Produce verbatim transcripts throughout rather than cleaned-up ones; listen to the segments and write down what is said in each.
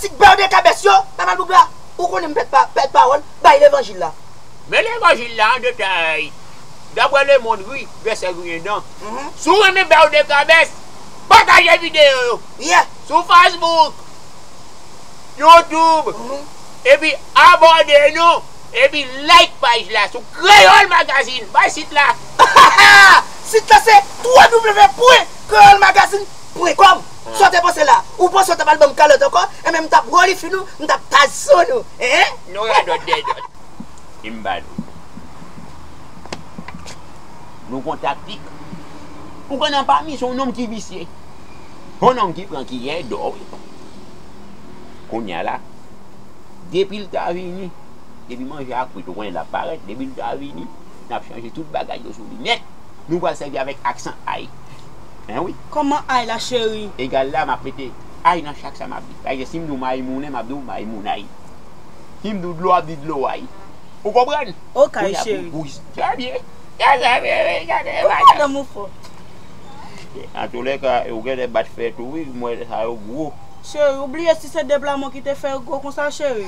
Ti bèw de kabès yo, Papa Malpougra, ou konnen m pèt pa, pèt pawòl, bay levanjil la. Men levanjil la an detay. Daprè Lemonn, ri, vèsè griyen dan. Mhm. Si w renmen bèw de kabès, pataje videyo yo. Yeah. Sou Facebook, YouTube, mhm, epi abòne nou, epi like paj la sou Kreyòl Magazine. Bay sit la. Sit la se w w w pwen kreyòl magazine pwen kòm. Ah. Sa w te panse la? Ou panse w t ap al ban m kalòt ankò? Enben, m t ap wòlifin ou, m t ap tason ou. Hein? Nou radòt dèdòt. E m ba nou. Nou gon taktik. Ou konn anpami se yon nonm ki visye. Yon nonm ki pran kiyè dò, wi. Kounye a la, depi l ta vini, depi manje a kwit, ou konnen l ap parèt, depi l ta vini, n ap chanje tout bagay yo sou li nèt. Nou pral sèvi avèk aksan ay. Hen wi. Kòman ay la, cheri? Egal la, m ap mete ay nan chak sa m ap di. Pa egzanp, si m di w Mayi Mounen, m ap di w Mayi Mounay. Si m di w dlo, w ap di dlo ay. Ou konprann? Okay, cheri. Trè byen. Gade, gade, gade, gade. Madanm ou fò. Antoulèka, ou genlè bat fè tou, wi, m wè sa yo gwo. Cheri, ou bliye si se de pla mwen ki te fè yo gwo konsa, cheri?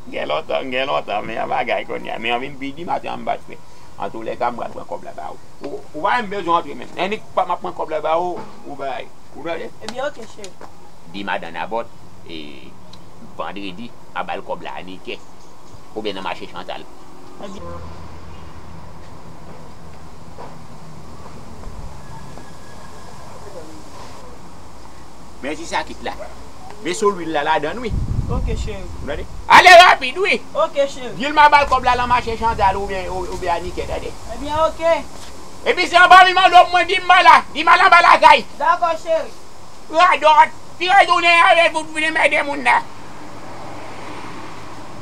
Gen lontan, gen lontan, men yon bagay kounye a. Men anvi m pi di maten an m bat fè. Antoulèka, m pral pran kòb la ba ou. Ou, ou pa menm bezwen antre menm. Annik pa m ap pran kòb la ba ou, ou bay. Ou tande? Ebyen, oke, cheri. Di madan Nabòt, e, vandredi, a ba l kòb la a Nikè. Oubyen nan mache Chantal. Ebyen. Men ti sakit la. Men sou lwil la ladann, wi. Oke, cheri. Ou tande? Ale rapid, wi. Oke, cheri. Di l m a ba l kòb la nan mache Chantal oubyen, ou- oubyen a Nikè, tande? Ebyen, oke. Epi si anba mi mande w pou mwen, di m ba la. Di m al anba lakay. Dakò, cheri. Radòt. Pi retounen avèk ou vin mède moun la.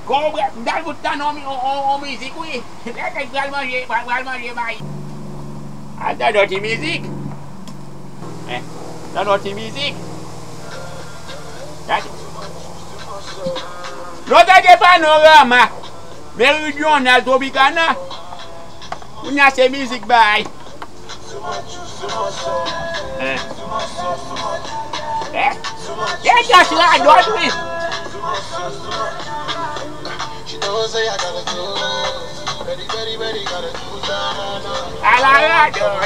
Konprann, m t al fout tann on, on, on, on mizik, wi. Lè nèg pral manje, pral, pral manje mayi. Al tann on ti mizik. Hein? Tann on ti mizik. Gade. Lontan te Panorama, Meridional, Tropicana. Kounye a se mizik bay. Hein? Hein? Gen dans radòt, wi. Ala radòt.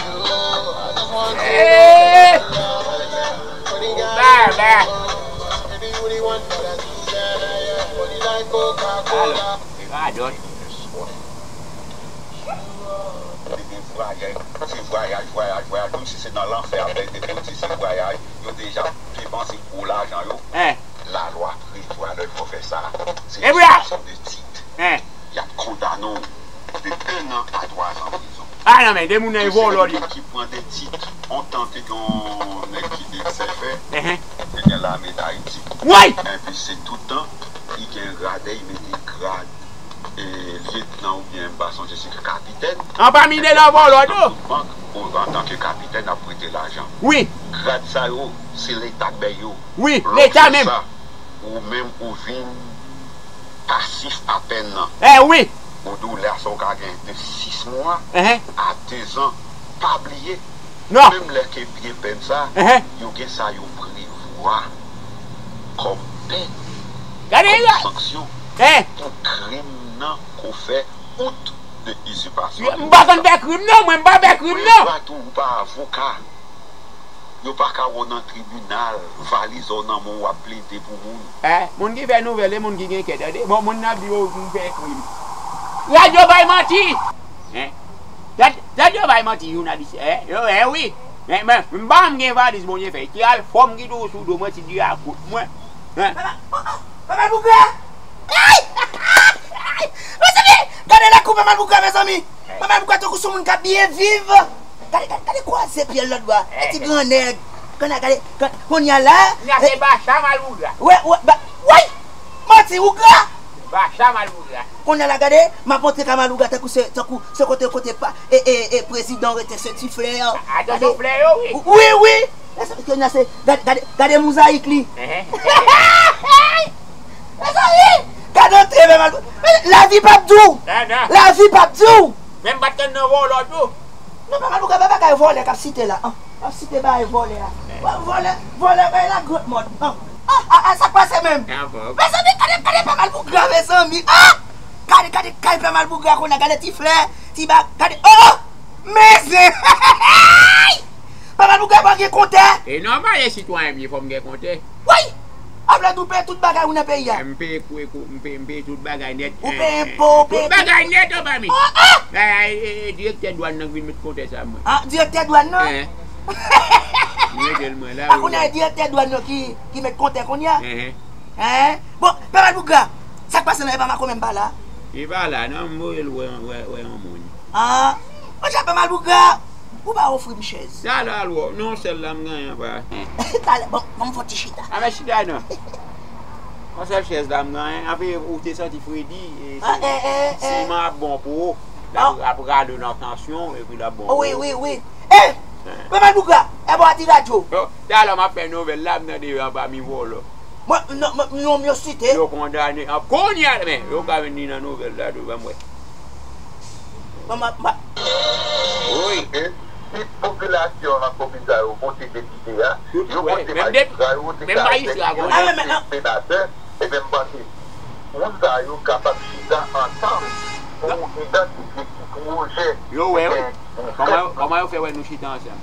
Eh! Baba. Alò, radòt. Li gen vwayaj, se vwayaj, vwayaj, vwayaj, kòmsi se nan lanfè a bèl te pwodui, se vwayaj, yo deja te panse gwo lajan yo. Hein. Lalwa prevwa lè l fè w fè sa. Se yon sanksyon de tit. Hein. Y ap kondane w de enn an a twa zan prizon. Ah non, men de moun nan e vòlò li. Ki pran de tit, ontan te gen yon nèg ki te sèfè, te gen lame Dayiti. Woy! Enpi se toutan, li gen gradè, li mete grad e, lyetnan oubyen m pa sonje si kapitèn. Anpami de nan vòlò tou. Bank, ou antanke kapitèn ap prete lajan. Wi. Grad sa yo, se Leta k bay yo. Wi, Leta menm. Lòske sa, ou menm ou vin pasif a pèn nan. Eh wi. Ou di w lè sa ou ka gen de sis mwa a de zan. Pa bliye, non. Menm lè ke byen pèn sa, yo gen sa yo prevwa kòm pèn, kòm sanksyon pou krim nan ke w fè out de izipasyon. M pa konn fè krim non, mwen m pa fè krim non. Prevwa tou ou pa avoka. Yo pa ka wè w nan tribinal, valiz ou nan men w, w ap plede pou moun. Eh, moun ki fè nouvèl, e moun ki gen kè, tande. Bon, moun nan ap di yo m fè krim. Radyo bay manti! Hein? Rad-, radyo bay manti, jounalis. Eh, yo, eh wi. Men, men, m pa m gen valiz Bondye fè. Ti al fòm ki toujou sou do mwen, ti di a kout mwen. Hein? Papa, oh, oh, Papa Malpougra! Ay! Mezanmi, gade lakou Papa Malpougra, mezanmi. Papa Malpougra tankou sou moun k ap byen viv. Gade, gade, gade kwaze pye l lòt bò a. E ti gran nèg. Kounye a, gade, gade, kounye a la. Kounye a se Bacha Malpougra. Wè, wè, ba, woy! Manti, ou gra! Bacha Malpougra. Kounye a la, gade, m ap montre ka Malpougra tankou se, tankou se kote, kote pa, e, e, e, prezidan rete se ti flè. A, a, se ti flè yo, wi. Wi, wi. Kounye a se, gade, gade, gade mozayik li. Mezanmi, gade antre men Malpougra. Lavi p ap di w. Non, non. Lavi p ap di w. Men m pa t konn nan vòlò tou. Non, Papa Malpougra, pa bagay vòlè k ap site la, an. W ap site bagay vòlè a. Wè, vòlè, vòlè, bagay la gròt mòd, an. A, a, sa k pase menm? Mezanmi, gade, gade Pè Malpougra, mezanmi. Ah! Gade, gade kay Pè Malpougra kounye a, gade ti flè, ti bag, gade. Oh! Mezanmi! Pè Malpougra pa gen kontè. E nòmal, e sitwayen m ye, fò m gen kontè. Woy! Apre tou, peye tout bagay ou nan peyi a. M peye kou, kou, m peye, m peye tout bagay nèt. Ou peye enpo, ou peye tout bagay nèt anba mi. Oh, oh! Direktè dwàn nan k vin met kontè sa mwen. Ah, direktè dwàn nan? Direktè dwàn yo ki, ki met kontè kounye a? Hein? Bon, Pè Malpougra, sa k pase la, e pa Makomè m pa la? Li pa la, non, m voye l wè, wè, wè yon moun. Ah, monchè, Pè Malpougra, ou pa ofri m chèz? Talè al wè w, non, sèl la m genyen pa. Talè, bon, bon, m fon ti chita. A, men chita non. Yon sèl chèz la m genyen, anfen, ou te santi fredi, e si, si m ap bon pou ou, l ap, ap rale w nan tansyon, epi l ap bon pou ou. Wi, wi, wi. Eh! Pè Malpougra, e bò a ti radyo. Talè m ap fè nouvèl la, m tande yo anba mi vòlò. Mwen, non, mwen, non, m yo site. Yo kondane. Kounye a, men, yo ka vin li nan nouvèl la, tou, ban m wè. Mwen, mwen, mwen. Wi. E si popilasyon nan komin sa yo vote depite a, yo vote majistra, yo vote kay, yo vote senatè, ebyen, m panse, moun sa yo kapab chita ansanm pou idantifye ki pwojè yo wè, wi. Kòman, kòman yo fè wè nou chita ansanm?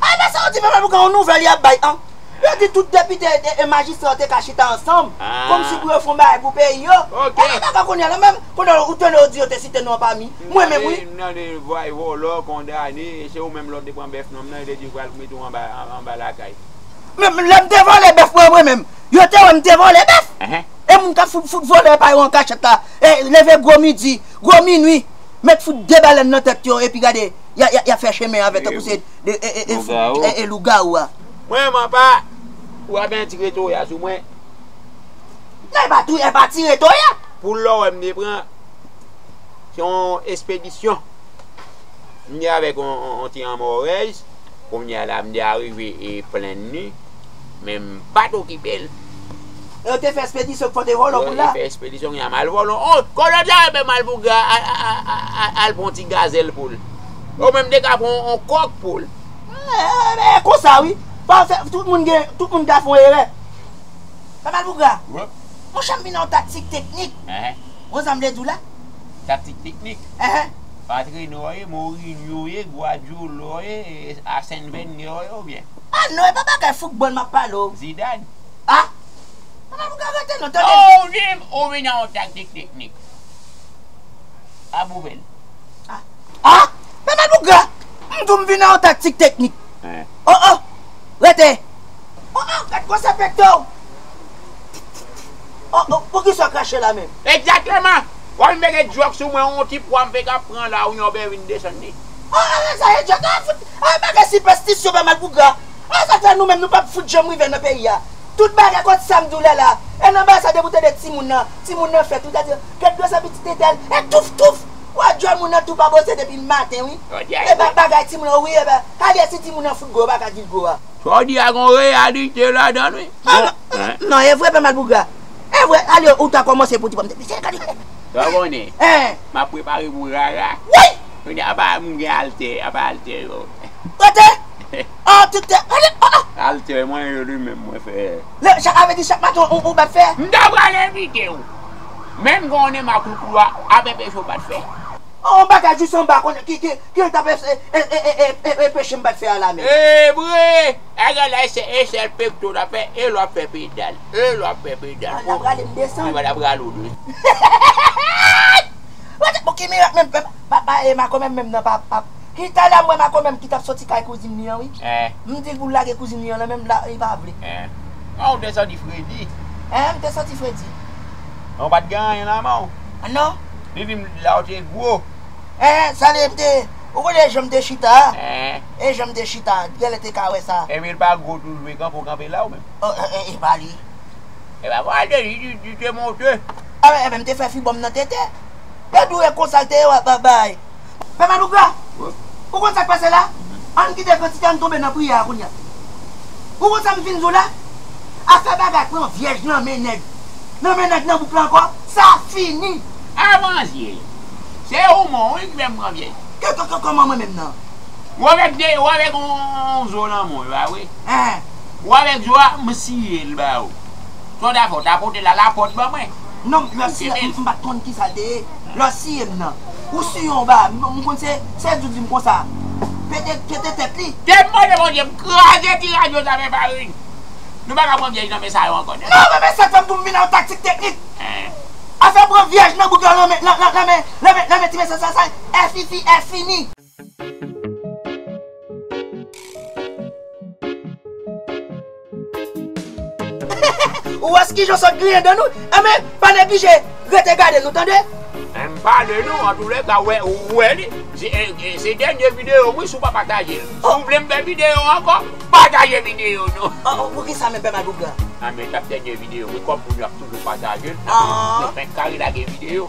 Ay, men sa yo di, men pou gen yon nouvèl y ap bay, an. Yo di tout depite e, e majistra yo te ka chita ansanm, kòmsi pou yo fè yon bagay pou peyi yo. Ok. E, men pa kounye a la menm, kounye a ou tande yo di yo te site non anba mi. Mwen menm, wi. M tande vway vòlò, kondane, e se ou menm lè w te pran bèf nonm nan, yo te di yo pral mete w anba, anba lakay. Men, men lè m te vòlè bèf mwen, mwen menm, yo te wè m te vòlè bèf. E moun k ap fout, fout vòlè pa yo an kachèt la, e leve gwo midi, gwo minui, met fout de balèn nan tèt yo, epi gade, y a, y a, y a fè chemen avè tankou se de, e, e, e, fout, e, e lougawou a. Mwen, mwen pa, ou ap tire toya sou mwen. Non, e pa tou, e pa tire toya. Poul lò wè m te pran, se yon espedisyon. M te avèk yon, yon, yon ti anmòrèz. Kounye a la, m te arive e plenn li, men m pa t okipe l. E yo te fè espedisyon pou te vòlò pou la. Yo te fè espedisyon, y a mal vòlò. Oh, kòlòt sa, e ben mal pou ga, al, al, al, al, al pran ti gazèl pou l. Ou menm te ka pran yon kòk pou l. E, e, e, konsa, wi. Pa fè, tout moun gen, tout moun ka fè yon erè. Pè Malpougra. Wi. Monchè, m vin nan yon taktik teknik. Enhen. Ou konn sa m vle di w la? Taktik teknik? Enhen. Patrenò ye, Mourinho ye, Guardiola ye, e Arsène Wenger ye oubyen? Ah non, e pa bagay foutbòl m ap pale w. Zidane. Ah! Pè Malpougra, rete non, tande. Oh, ou vin, ou vin nan yon taktik teknik. Ap ouvè l. Ah! Ah! Pè Malpougra! M di w m vin nan yon taktik teknik. Hein. Oh, oh! Rete! Oh, oh! Gad gwosè pekto w! Oh, oh! Poukisa w krache la menm? Egzakteman! W ap mete djòk sou mwen, yon ti pwa m fèk ap pran la, yon bè vin desann li. Oh, oh, sa e djòk, ah, fout! Ah, bagay sipèstisyon, Pè Malpougra! Ah, sa fè nou menm, nou p ap fout janm rive nan peyi a. Tout bagay, kote sa m di w la la. E nan bagay sa, depi w tande timoun nan, timoun nan fèt, ou ta di, "Gad gwosè pitit entèl." E touf, touf. Ou a djòl moun nan tou pa bose depi maten, wi. E ba-, bagay timoun nan, wi, e ba, kalye si timoun nan fout gwo, yo pa ka di l gwo a. Sa w di a gon reyalite ladan l, wi. Ah, non, non, e vre, Pè Malpougra. E vre, ale, ou ta kòmanse pou ti pwa m te pise, gade. Sa w konnen? Hein. M ap prepare pou rara. Wi! Kounye a, apa m gen altè, apa altè yo. Kote? Oh, tout tè, ale, oh, oh. Altè mwen yo li menm mwen fè. Le, chak, avè di chak maten ou, ou bat fè? M ta pral envite w. Menm konnen maklouklou a ap enpeche w bat fè. Oh, bagay jis anba konnen ki, ki, ki t ap e, e, e, e, e, e, enpeche m bat fè a la menm. E vre! Egal la, e sèl, e sèl pekto l ap fè, e l ap fè pedal. E l ap fè pedal. Ah, l ap rale m desann. Li pa t ap rale w desann. Bon, ki mirak menm, pa, pa, e, makomè menm nan, pa, pa, ki talè m wè makomè m ki t ap soti kay kouzin li an, wi. Eh. M di l pou l lage kouzin li an, la menm la, li pa vle. Eh. Ah, ou te santi fredi. Eh, m te santi fredi. Ou pa t gen anyen nan men w. Ah, non. Li vin la, ou te gwo. Eh, sa li, m te, ou konnen jan m te chita a? Eh. E jan m te chita, genlè te ka wè sa. Epi l pa gwo toujou, e kanpe w kanpe la ou menm. Oh, eh, eh, e pa li. E pa pral de li, li, li te monte. Ah, men, eh, men, m te fè fibòm nan tete. E dou e konsa l te ye, w ap bay. Pè Malougra, ou konn sa k pase la? Ann kite kantite, ann tonbe nan priyè a kounye a. Ou konn sa m vin di w la? Afè bagay pran vyèj nan men nèg. Nan men nèg nan bouk la ankò, sa fini. Avanse. Se ou menm wi ki fè m pran vyèj. Kè, kè, kè, kòman mwen menm nan? Ou avèk de, ou avèk yon, yon zo nan men w, e pa vre? Hein. Ou avèk zo a, m siye l ba ou. Sa w ta fè, w ta pote l a lapòt ban mwen. Non, lè w siye m, m pa t konn kisa l te ye. Lè w siye m nan, ou siye yon ba, m, m konn se, se di w di m konsa. Pete, pete tèt li. Te m mande Bondye, m kraze ti radyo sa men Paris. Nou pa ka pran vyèj nan men sa yo ankò, non. Non, men, men sa k fè m pou m vin a yon taktik teknik. Afè pran vyèj nan boug la nan men, nan, nan, nan men, nan men, nan men ti mesye sa, sa, è fifi, è fini. Ou wè kijan w sot griyen dan nou? Enben, pa neglije rete gade nou, tande? M pale nou, antouleka, wè, ou wè li. Se, e, e, se dènye videyo m, wi, si w pa pataje l. Si w vle m fè videyo ankò, pataje videyo nou. Oh, oh, poukisa menm pè Malpougra? A, men t ap dènye videyo, wi, kòm moun yo ap toujou pataje l, n ap, ah, nou fenk kare lage videyo.